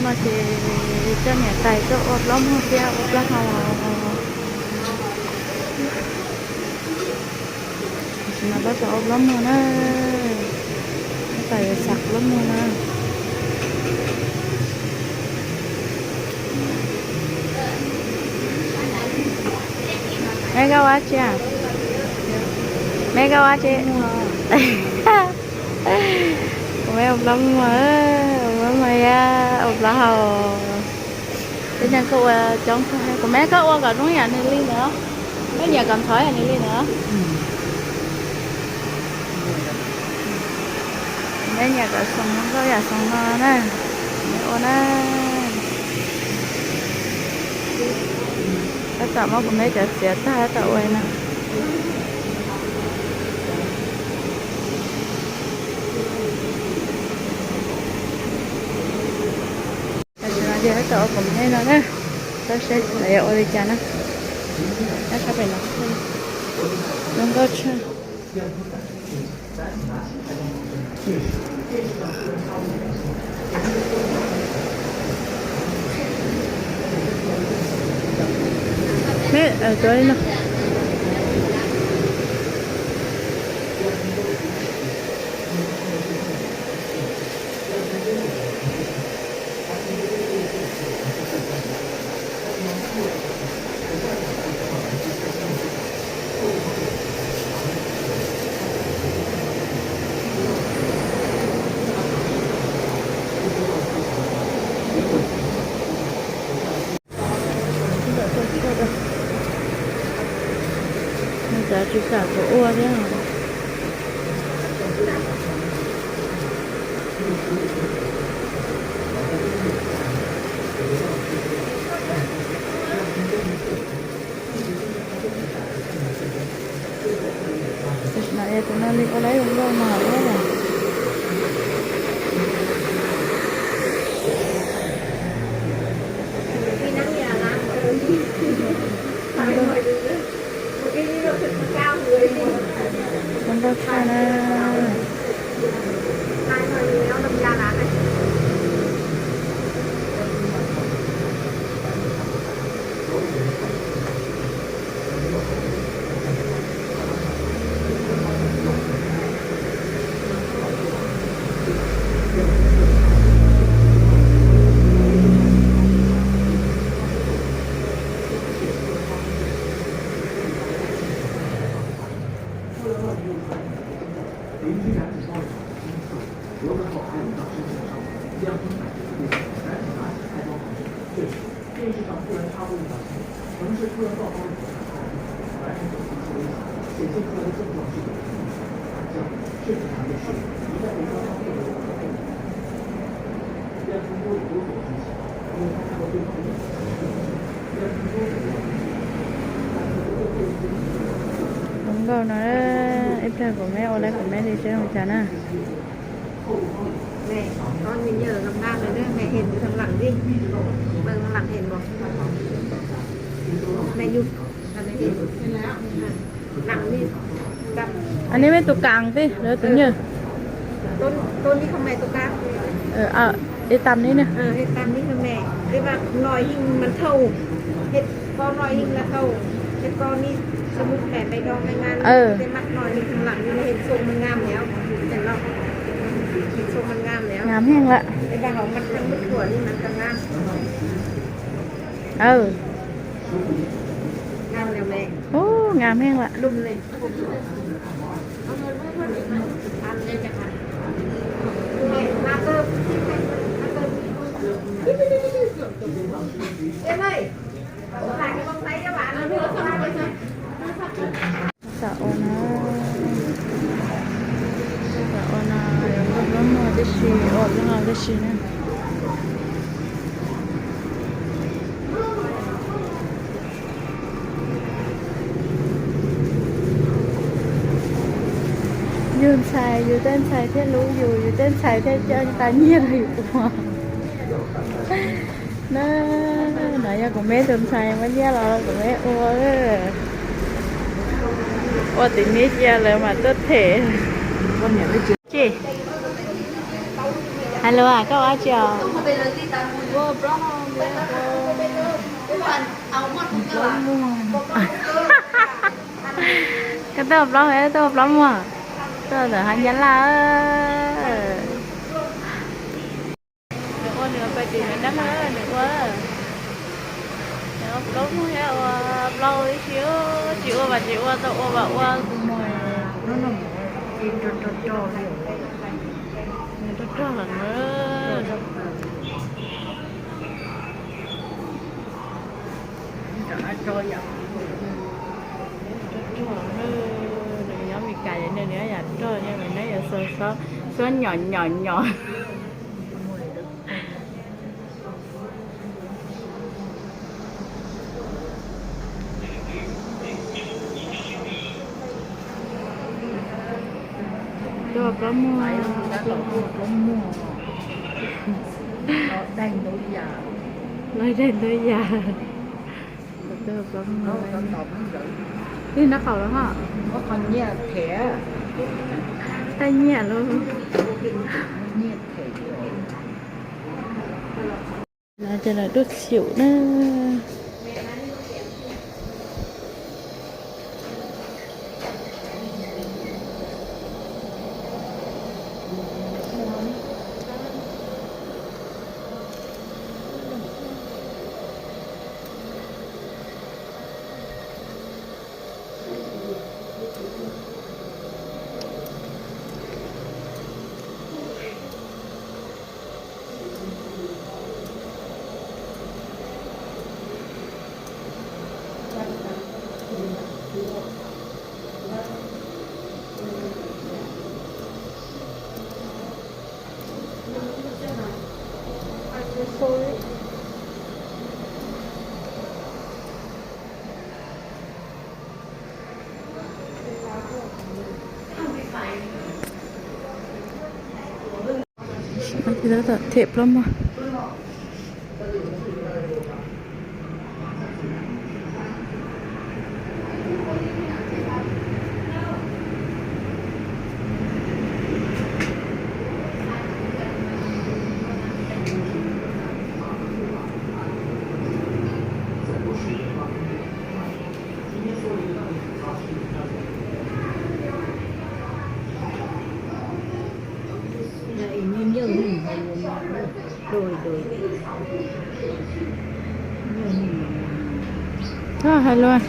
Ces coj niam tais tuaj ua plaub muag thiab ua plaub hau. Tam sim no tab tom ua plaub muag na. Tab tom yuav xav plaub muag na. Meb koj ua tsi? Meb koj ua tsi? Kuv meb ua plaub muag, ua plaub muag, ua plaub hau. Tej neeg koj ua coob, kuv meb koj ua kom zoo yam nws li ntawd, koj nyiam kom ntxhov yam nws li ntawd. Kuv meb nyiam kom zoo nkauj yam zoo no na, kuv meb ua na. Tab tom muab kuv meb cov txiav tag tab tom ua no. Tam sim no ces tab tom ua kuv meb no na, saib seb lawv yuav ua li cas na. Zoo nkauj tshaj. Cov tsis kam kuv ua thiab. Tam sim no es tus no li ua lawv zoo nkauj mas. Zoo nkauj tshaj na. Zoo nkauj no, ib pliag kuv meb ua lawv kuv meb li seb zoo cas na. Mẹ, con mình nhờ làm nam này đấy, mẹ hẹn từ thằng Lẳng đi. Mẹ thằng Lẳng hẹn bảo. Mẹ nhung. Thằng này hẹn. Lẳng đi. Đập. Anv meb tus kam tij, lawv tus nyuag. Tôn, tôn đi không mẹ tus kam. Ê, tăm ni na. Ê, tăm ni không mẹ. Ê, mà loại hình mà thầu. Ê, có loại hình là thầu. Ê, con đi. Sơ mục mẹ mày đo mày ngang. Ê, mặt loại hình thằng Lẳng đi, hẹn sông mày ngam nhéo. Hẹn lọc. Hẹn sông mày ngam nhéo. Ngam heev lawm. Ê, bà hỏng mặt thằng mứt của đi, mặt thằng ngam. Ê. Ngam nhéo mẹ. Ú, ngam heev lawm. Lùm lên. Xam ua no, xam ua no, nkauj plaub muag tib si, ua plaub hau tib si na. Yus ntxhais, yus tej ntxhais thiaj hlub yus, yus tej ntxhais thiaj coj tau nyiaj rau yus ua. Na, no yog kuv meb tus ntxhais muaj nyiaj los kuv meb ua. Ua tim neb cia lawv mam tuaj them. Tsis, Alo, koj ua dab tsi os? Koj tuaj ua plaub muag, tuaj ua plaub muag, tuaj ntawm hav Nyab Laj. Nws ua nws ua pais tim Vietnam, nws ua, nws ua plaub muag thiab ua plaub ib si, tsis ua mas tsis ua, tau ua mas ua. Nws rog rog lawm. Rog rog, nws nyob Meskas ces nws yam rog, nyob Meskas yuav xuab xuab nyom nyom nyom. Tuaj plaub muag, plaub muag, los daig ntau yam. Twb nraub qaum los ho. Tab nyiaj lauj. Ces lawv tuaj xyum na. Them plaub muag. Hais lus.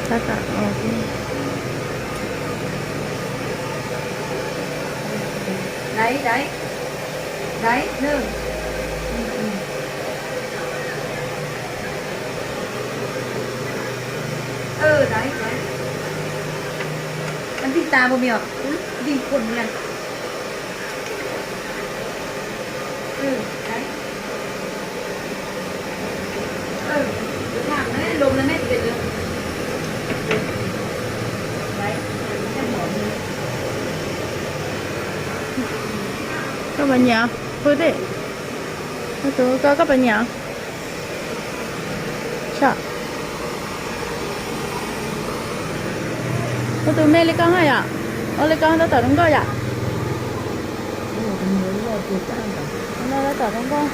Tab tom ua. Dai, dai. Dai, nws. Dai, dai. Anh tin ta một miệng. Tin khuôn nha. Koj puas nyiam? Pw tej. Tus koj, koj puas nyiam? Ua tus me li koj ha yom? Ua li koj tab tom zoo nkauj yom? Tab tom zoo nkauj.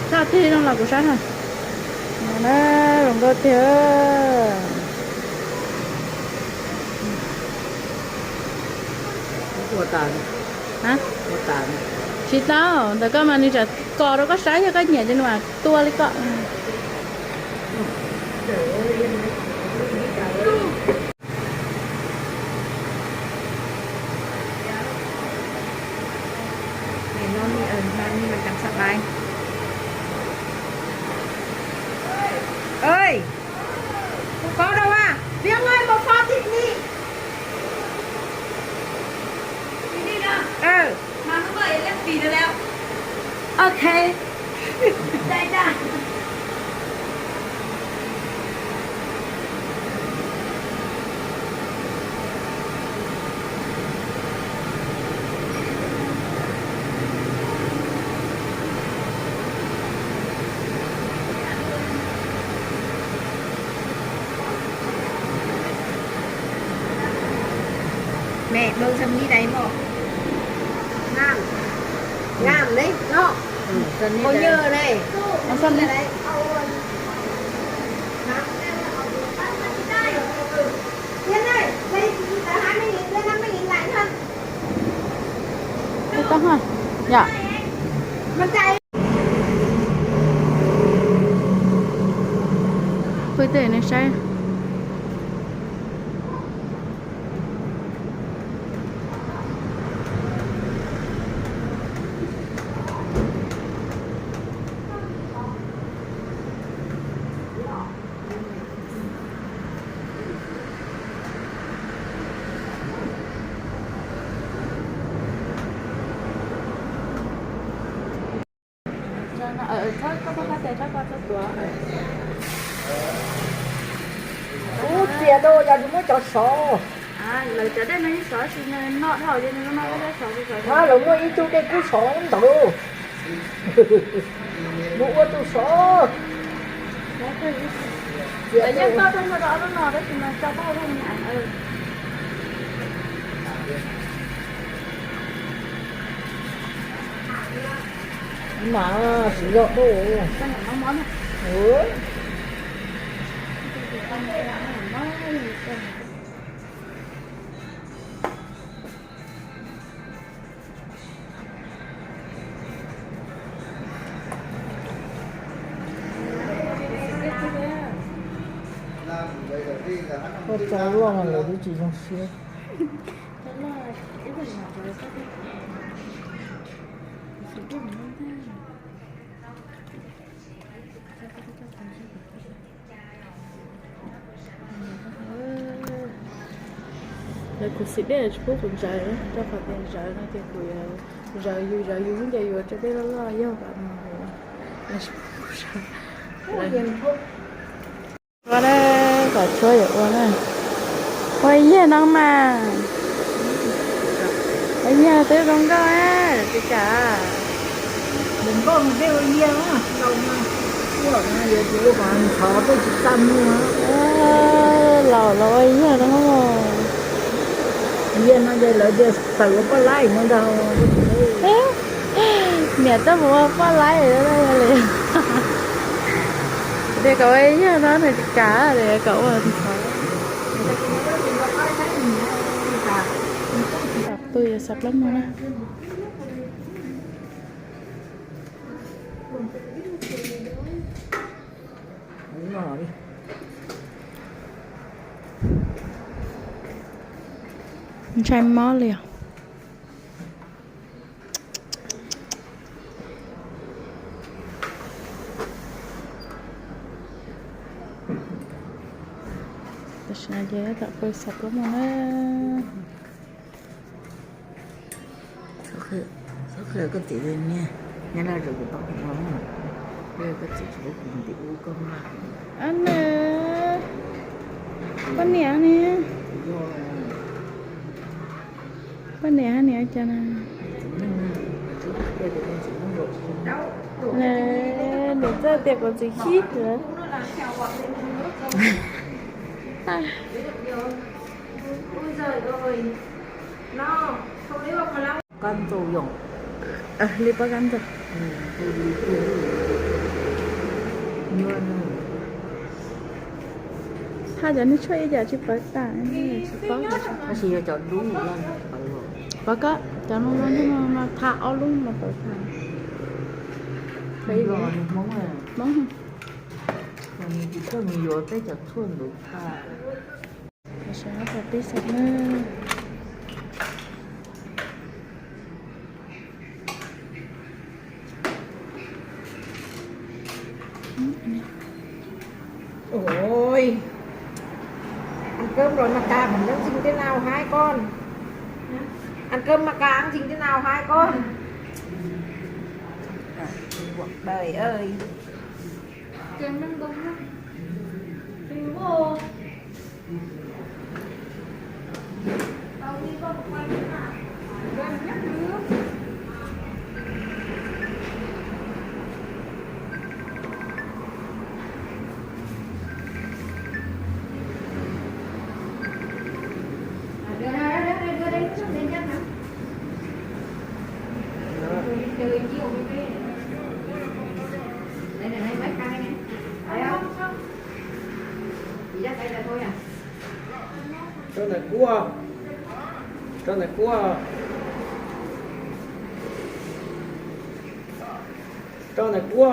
Txhob tig no los kuv saib na. Zoo nkauj tiag. Tsis tau, ntawm koj mas nws tsam kos rau koj saib, yog koj nyiam ces nws mam tua li koj. Ơi, có đâu à? Liếng ơi, một pho thịt đi. Đi đi nào. Ừ. Mà không đợi Liếng vì nó leo. Ok. Đây ra. Mẹ, bơ̆ thơm ní đáy mò. Ngam. Ngam đấy, nó. Màu nhờ này. Nó xanh đấy. Yên này, đây, chị tớ hai mươi nghìn, đưa năm mươi nghìn lại nhá. Tao ha. Dạ. Mình chạy. Pw tej no saib. Ub, txias rau yog tsis muab cov sov. Lawv cov dej no yeej sov tsis noj dhau, no sov tsis sov. Lawv muaj ib tug dej kub sov ntawd. Mus ua tus sov. Lawv yeej toj tag nrho rau ob lub no tab sis mas tso tau lub me. Mas siv zog tuaj. Koj tso loj mas lawv twb tsis zoo siab. Lawv kuv xim dej tsis pub kuv ntsaws, rau qhov tias ntsaws no ces kuv yuav, ntsaws yus, ntsaws yus, ncaws yus tso dej loj loj yog kam no. Ua na, kom tshuab yuav ua na. Ua yag no mas. Ua yag twb zoo nkauj na, tsis kam. Zoo nkauj mas peb ua yag na, laus mas ua no yuav tsum ua kom ntxhov peb tsis txaj muag. Laus los ua yag no. Yag no ces lawv tias tawm ua poj laib no ntag. Niam tuaj mus ua poj laib li. Tias kom ua yag no nws tsis kam, kom ua ntxhov. Pw yuav xav plaub mog na. Ntshai mob li os. Tam sim no ces tam pw xav plaub mog na. Txhob qhia koj txiv li niag, nyob laj zus kuv tau no, koj txiv tsis pub kuv ntim ub koj maj. Ab na, koj niam ne. Niam hab niam ua cas na? Niam txawj tias kuv txiv khib lawm. Li pob kab ntxaug. Thaj cov niag tshuaj ib yam tsis pawv tas, tsis paub. Tab sis yog cov dub pawv, cov no no thaj ob lub no pawv tas. Hmoob, Hmoob, yuav peb cov tshuaj ntawd thaj. Sab pis xav na. Ôi, ăn cơm rồi mà cà vẫn nhắn tin thế nào hai con? Ăn cơm mà cà nhắn tin thế nào hai con? Cuộc đời ơi. Rau ntawm kuv, rau ntawm kuv, rau ntawm kuv.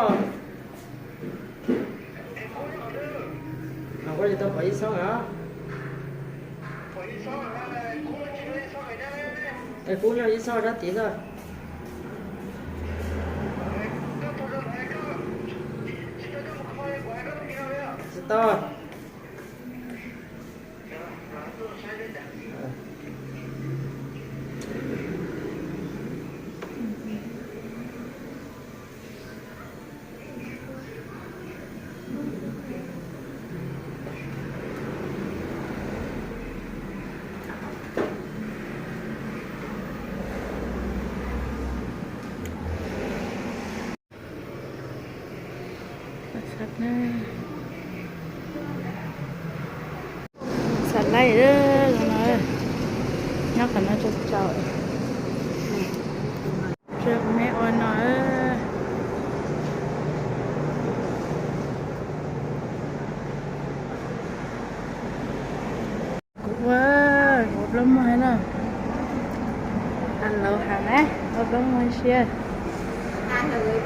Koj tsis tau pom ib xob a? Es kuv nyob ib xob sab tid xwb. Tsis tau. Xav laij no, nyob qhov no tsaus tsaus. Tsuas me ua no. Kuv ua, kuv ua plaub muag na. Laus heev na, ua plaub muag siab. Tam no ces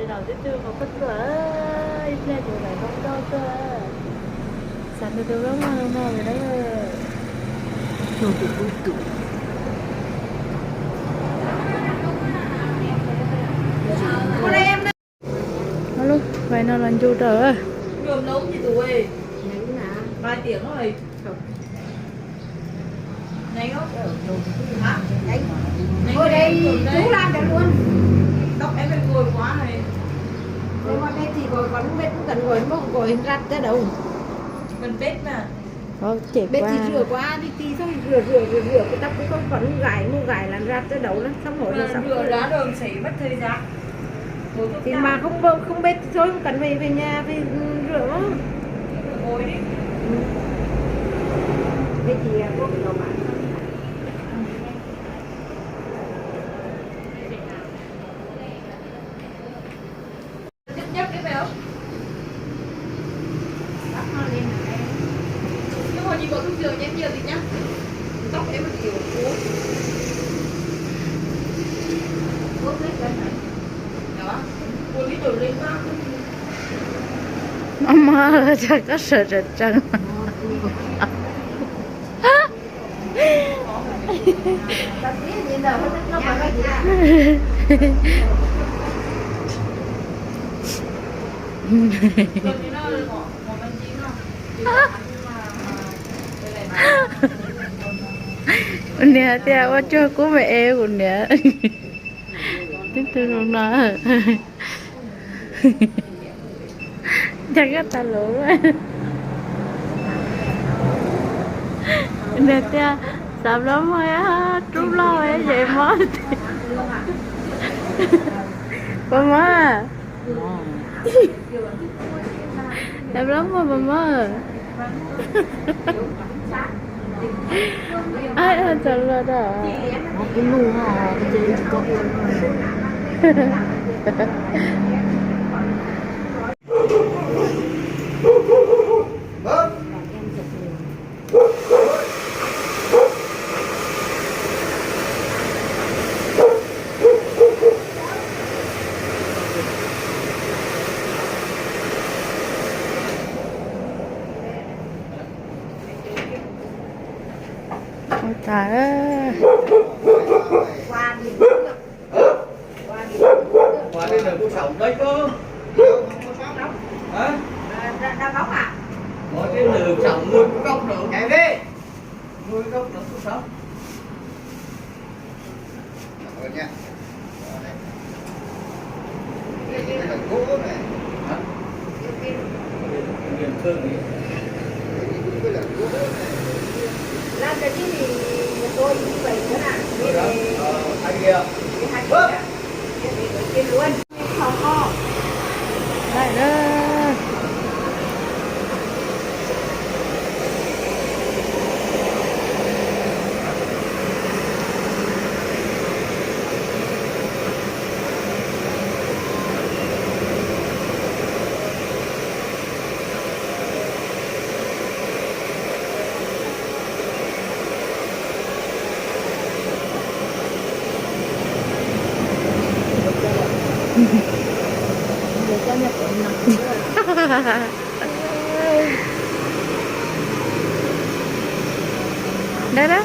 zaum twb twb qhov koj tuaj, ib pliag ces lawv zoo nkauj tuaj. Xav nrog tus plaub muag no mus na. Nrog tus tub tus. Lub vais no los ncu rau. Ngồi đây, chú làm cho luôn. Nếu mà bếp thì ngồi, còn không bếp cũng cần ngồi, múc ngồi rặt ra đâu. Cần bếp mà. Bếp thì rửa qua đi, thì xong rửa, rửa, rửa, rửa cái tóc cái con còn gãi, múc gãi làm rặt ra đâu lắm, xong rồi là sắp rửa lá đường sẽ mất thời gian. Thì mà không, không bếp thì thôi, không cần phải về nhà, phải rửa nữa. Rửa gối đi. Bếp thì, à, có cái đồ mà. Nhấp, nhấp cái vào. Tắt nó đi mà em. Nhưng mà chị có thuốc dừa nhé, nhiều thì nhá. Tóc em mà kiểu uống. Uống hết cân này. Đó. Uống ít rồi lên mát. Mama, cho có sợ trật trần. Kuv niam tias ua tsuag kub me es kuv niam. Tib tug zoo no. Cas koj tas lus. Niam tias Xav plaub muag, rub loj es mob. Puas mob? Xav plaub muag puas mob? Ab, txog luag da. Ua tas. Ua tej nws kuj saum deb koj. Hả? Ua tej nws saum nuôi con cốc nữa. Nuôi con cốc nữa cũng sống. Hả? Miền Trung thì. Ua Ntawd na,